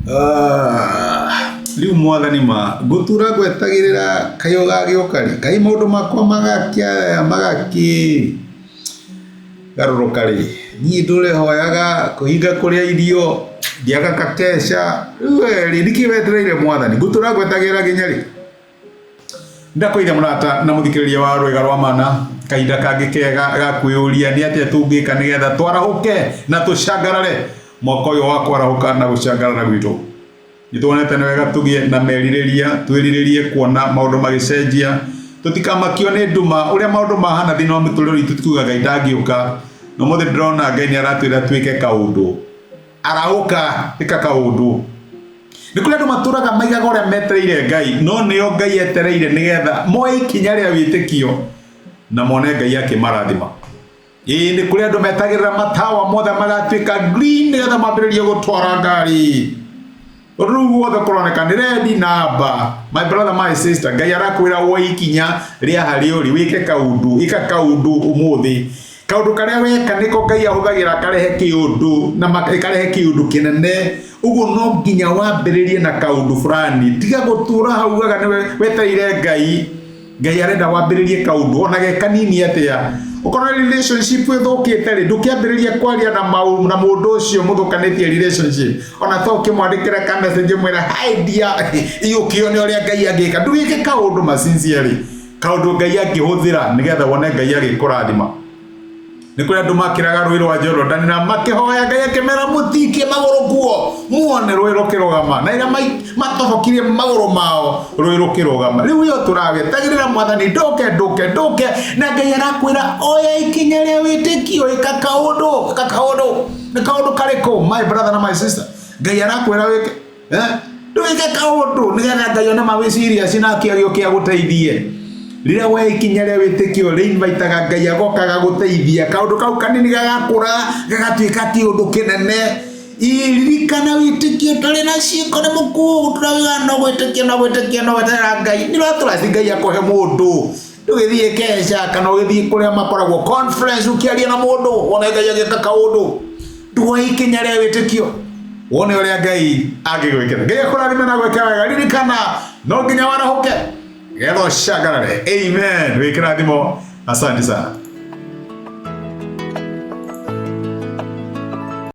Ah, rĩu mwathani ma ngũtura ngwetagĩrĩra kaĩ ũgagĩũka rĩ kaĩ maũndũ makwa magakĩa magakĩ garũrũka rĩ niĩ ndũre hoyaga kũhinga kũrĩa irio ndiaga kakeca rĩu we rĩ nĩkĩ wetereire mwathani ngũtũra ngwetagĩrĩra nginya rĩ Ndakũire mũrata na mũthikĩrĩria wa rwĩga rwa mana kahinda kangĩ kega ga kwĩyũria nĩ atĩa tũngĩka nĩgetha twarahũke na tũcangarare mwaka ũyũ wa kwarahũka na gũcangarara gwitũ. Nĩ tuonete nĩ wega tũgĩe na merirĩria, twĩrirĩrie kuona maũndũ magĩcenjia, tũtikamakio nĩ nduma ũrĩa maũndũ mahana thĩinĩ wa mĩtũrĩre itũ tikuga Ngai ndangĩũka. Na ũmũthĩ ndĩrona Ngai nĩ aratwĩra twĩke kaũndũ. Arahũka, ĩka kaũndũ. Nĩ kũrĩ andũ matũraga maigaga ũrĩa metereire Ngai, no nĩo Ngai etereire nĩgetha moe ikinya rĩa wĩtĩkio na mone Ngai akĩmarathima. Ĩĩ nĩ kũrĩ andũ metagĩrĩra matawa mothe magatuĩka green nĩgetha mambĩrĩrie gũtwara ngari. Ũndũ rĩu guothe kũroneka nĩ rendi namba. My brother, my sister, Ngai arakwĩra woe ikinya rĩa harĩa ũrĩ wĩke kaũndũ, ĩka kaũndũ ũmũthĩ. Kaũndũ karĩa weka nĩko Ngai ahũthagĩra akarehe kĩũndũ na ĩkarehe kĩũndũ kĩnene. Ũguo no nginya wambĩrĩrie na kaũndũ fulani. Tiga gũtũra hau ugaga nĩwe wetereire Ngai. Ngai arenda wambĩrĩrie kaũndũ ona ge kanini atĩa. Okorwo nĩ relationship ĩthũkĩte rĩ, ndũkĩambĩrĩrie kwaria na mau na mũndũ ũcio mũthũkanĩtie relationship. Ona to ũkĩmwandĩkĩra ka message ũmwĩre hi dear, ũkĩone ũrĩa Ngai angĩka. Ndũgĩke kaũndũ ma sincerely. Kaũndũ Ngai angĩhũthĩra nĩgetha wone Ngai agĩkũrathima. Nĩ kũrĩ andũ makĩraga rũĩ rwa Jorodani na makĩhoya Ngai akĩmera mũtikie magũrũ kuo muone rũĩ rũkĩrũgama na rĩrĩa matobokirie magũrũ mao rũĩ rũkĩrũgama. Rĩu ĩyo tũrawetagĩrĩra mwathani ndũke ndũke ndũke na Ngai arakwĩra oya ikinya rĩa wĩtĩkio ĩka kaũndũ ĩka kaũndũ. Nĩ kaũndũ karĩkũ my brother na my sister Ngai arakwĩra wĩke? Eh? Ndũgĩke kaũndũ nĩgetha Ngai one ma wĩ serious nake agĩũke agũteithie. Rĩrĩa woya ikinya rĩa wĩtĩkio rĩ-invitaga Ngai agoka agagũteithia. Kaũndũ kau kanini gagakũra gagatuĩka kĩũndũ kĩnene. Ririkana wĩtĩkio ũtarĩ na ciĩko nĩ mũkuũ gũtũra wĩga no gwĩtĩkia no gwĩtĩkia no gweterera Ngai. Nĩ ũratũra ci Ngai akũhe mũndũ. Ndũgĩthiĩ keca kana ũgĩthiĩ kũrĩa makoragwo conference ũkĩaria na mũndũ wone Ngai agĩka kaũndũ. Ndwoe ikinya rĩa wĩtĩkio wone ũrĩa Ngai angĩgwĩkĩra. Ngai akũrathime na gwĩka wega. Ririkana no nginya warahũke getha ũcangarare. Amen. Wĩkĩra thimo. Asante sana.